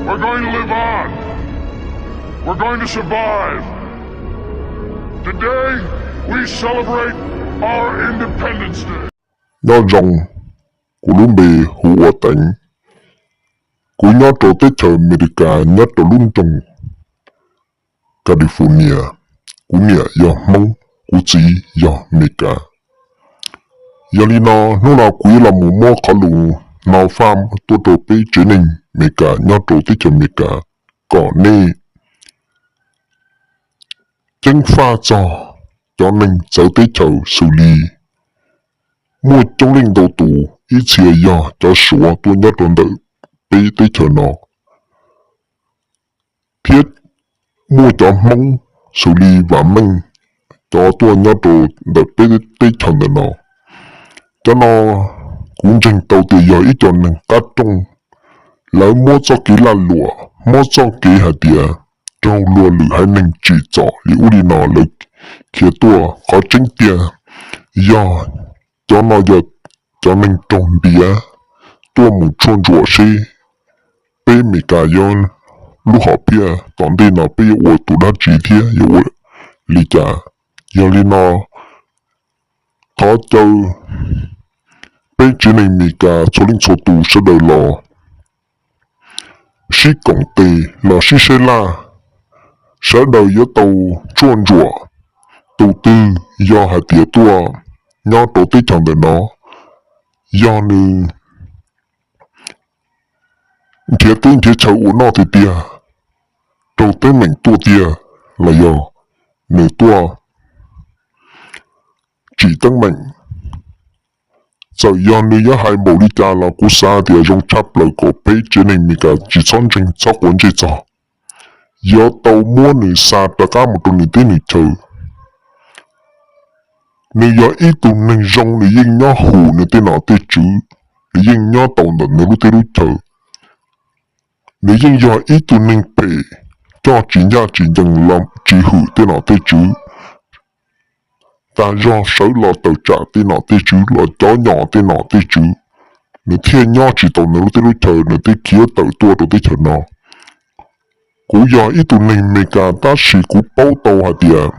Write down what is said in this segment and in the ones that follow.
We're going to live on. We're going to survive. Today, we celebrate our Independence Day. Nyob zoo, kuv lub npe hu ua Teev. Kuv nyob rau teb chaws Amelikas nyob rau lub nroog California. Kuv niam yog Hmoob, kuv txiv yog Amelikas. Yog li no, hnub no kuv yuav los mus muab qhov lus no faj tuaj rau peb tsev neeg Amelikas nyob rau teb chaws Amelikas kom nej ceeb faj txog cov neeg txawv teb chaws xws li muaj coob leej ntau tus, ib txhia yog cov Suav tuaj nyob rau ntawm peb teb chaws no, thiab muaj cov Hmoob xws li Vam Meej, cov tuaj nyob rau ntawm peb teb chaws ntawm no. Cov no kuv ntseeg tau tias yog ib co neeg qab rooj, lawv muab txoj kev lag luam, muab txoj kev hais tias raug luag lwm haiv neeg tsim txom li ub li no lawv khiav tuaj. Qhov tseeb tiag yog cov no yog cov neeg raug ntiav tuaj mus tshuaj ntsuam seb peb Amelikas yuav lub hom phiaj tom ntej no peb yuav ua tus dab tsi thiab yuav ua li cas. Yog li no, thov caw peb tsev neeg Amelikas txhua leej txhua tus sawv daws los sib koom tes los sib sab laj, sawv daws yuav tau tshuaj ntsuam. Tus twg yog hais tias tuaj nyob rau teb chaws ntawm no, yog nws nrhiav teb nrhiav chaw ua noj tiag tiag, raug teeb meem tuaj tiag, los yog nws tuaj tsim teeb meem, txawm yog nws yuav hais npaum li cas los kuv xav tias zoo tshaj plaws kom peb tsev neeg Amelikas tsis txhob ntseeg txhob quav ntsej txog, yuav tau muab nws xa rov qab mus rau nws teb nws chaw. Nws yog ib tug neeg zoo, nws yeej nyob hum nws tej nom tej tswv, nws yeej nyob tau ntawm nws lub teb lub chaw. Nws yeej yog ib tug neeg phem, coj tsis ncaj tsis ncees los tsis hwm tej nom tej tswv, tas zog sawv los tawm tsam tej nom tej tswv los cov nyom tej nom tej tswv, nws thiaj nyob tsis tau nws lub teb lub chaw, nws thiaj khiav tawm tuaj rau teb chaws no. Kuv yog ib tug neeg Amelikas tab sis kuv paub tau hais tias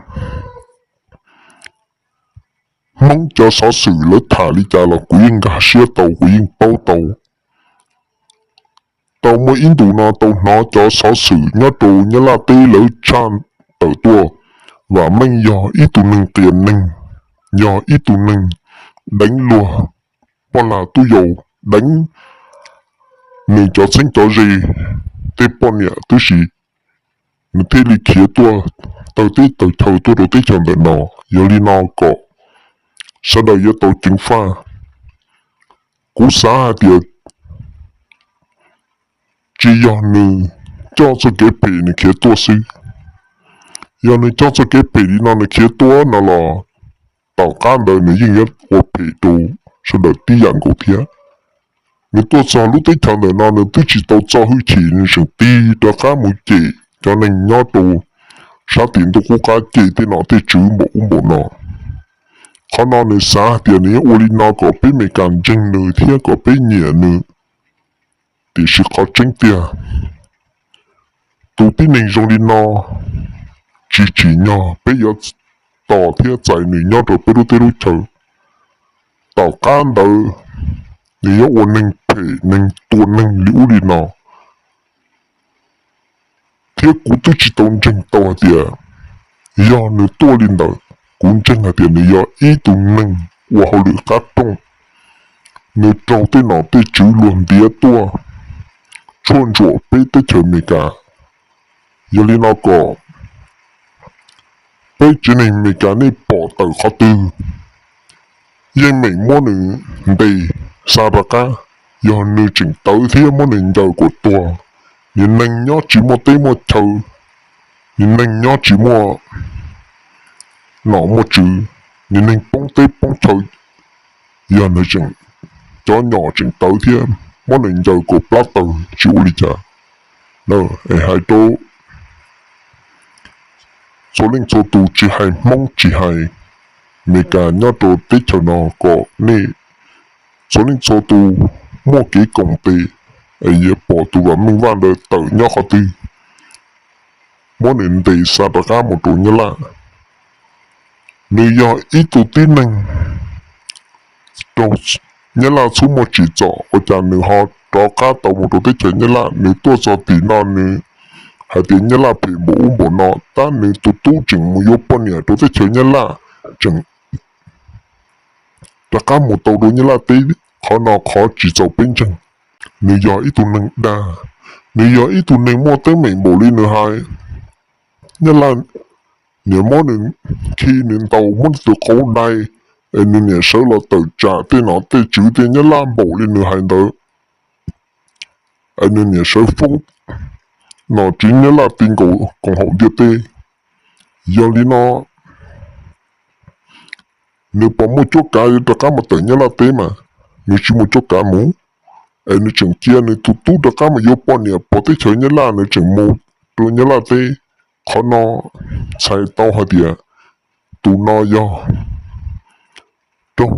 Hmoob cov xov xwm lawv tham li cas los kuv yeej nkag siab tau, kuv yeej paub tau. Tau muaj ib ntus no tau hnov cov xov xwm nyob rau Nyab Laj teb lawv tshaj tawm tuaj, Vam Meej yog ib tug neeg qias neeg, yog ib tug neeg deev luag poj lag tub yau, deev nws cov txheeb cov ze, tej poj niam tib si, nws thiaj li khiav tuaj tawg teb tawg chaw tuaj rau teb chaws ntawm no. Yog li no kom sawv daws yuav tau ceev faj. Kuv xav hais tias tsis yog nws coj txoj kev phem nws khiav tuaj xwb. Yog nws coj txoj kev phem li no nws khiav tuaj no los tom qab ntawd nws yeej yuav ua phem rau sawv daws tib yam nkaus thiab. Nws tuaj txog lub teb chaws ntawm no nws twb tsis tau txo hwj chim, nws tseem tig rov qab mus cem cov neeg nyob rau sab tim ntuj qub qab, cem tej nom tej tswv npaum ub npaum no. Qhov no nws xav hais tias nws yuav ua li no kom peb Amelikas ntseeg nws thiab kom peb nyiam nws. Tiam sis qhov tseeb tiag, tus tib neeg zoo li no tsis tsim nyog peb yuav tos thiab txais nws nyob rau peb lub teb lub chaw. Tom qab ntawd nws yuav ua neeg phem, neeg tua neeg li ub li no. Thiab kuv twb tsis tau ntseeg tau hais tias yog nws tuaj li ntawd, kuv ntseeg hais tias nws yog ib tug neeg ua hauj lwm qab rooj, nws raug tej nom tej tswv luag ntiav tuaj tshuaj ntsuam peb teb chaws Amelikas. Yog li no kom peb tsev neeg Amelikas nej pom tawm qhov twg, yeej meem muab nws ntes xa rov qab. Yog nws tseem tawv thiab muab nws ncaws kom tuag, nws neeg nyob tsis muaj teb muaj chaw, nws neeg nyob tsis muaj nom muaj tswv, nws neeg poob teb poob chaw. Yog nws tseem, cov nyom tseem tawv thiab muab nws ncaws kom plab taws tsis ua li cas. Es hais rau txhua leej txhua tus tsis hais Hmoob tsis hais Amelikas nyob rau teb chaws no kom nej txhua leej txhua tus muaj kev koom tes, es yuav pom tus vam meej Vaj ntawd tawm nyob qhov twg, muab nws ntes xa rov qab mus rau Nyab Laj. Nws yog ib tug tib neeg raug Nyab Laj txhub muaj tsim txom ua cas nws ho rov qab tau mus rau teb chaws Nyab Laj. Nws tuaj txog tim no nws hais tias Nyab Laj phem npaum ub npaum no, tab nws tus tub tseem mus yuav poj niam rau teb chaws Nyab Laj, tseem rov qab mus tau rau Nyab Laj teb. Qhov no qhov tsis txaus peb ntseeg. Nws yog ib tug neeg dag, nws yog ib tug neeg muaj teeb meem npaum li nws hais. Nyab Laj niam muab nws khi nws ntaus muab nws tus qauv dai, es nws niam sawv los tawm tsam tej nom tej tswv tej Nyab Laj npaum li nws hais ntawd, es nws niam sawv foob nom tswv Nyab Laj ti nkaus koom haum ntiaj teb. Yog li no nws puas muaj cuab kav yuav rov qab mus tawm Nyab Laj teb mas? Nws tsis muaj cuab kav mus, es nws tseem cia nws tus tub rov qab mus yuav poj niam pog teb chaws Nyab Laj, nws tseem mus rau Nyab Laj teb. Qhov no txhais tau hais tias tus no yog raug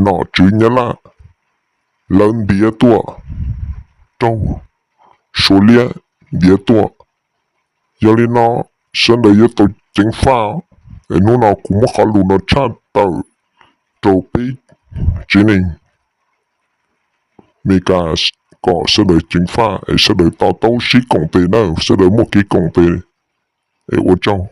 nom tswv Nyab Laj lawv ntiav tuaj, raug Suav liab ntiav tuaj. Yog li no sawv daws yuav tau ceev faj. Es hnub no kuv muab qhov lus no tshaj tawm rau peb tsev neeg Amelikas kom sawv daws ceev faj es sawv daws to taub sib koom tes na, sawv daws muaj kev koom tes es ua tsaug.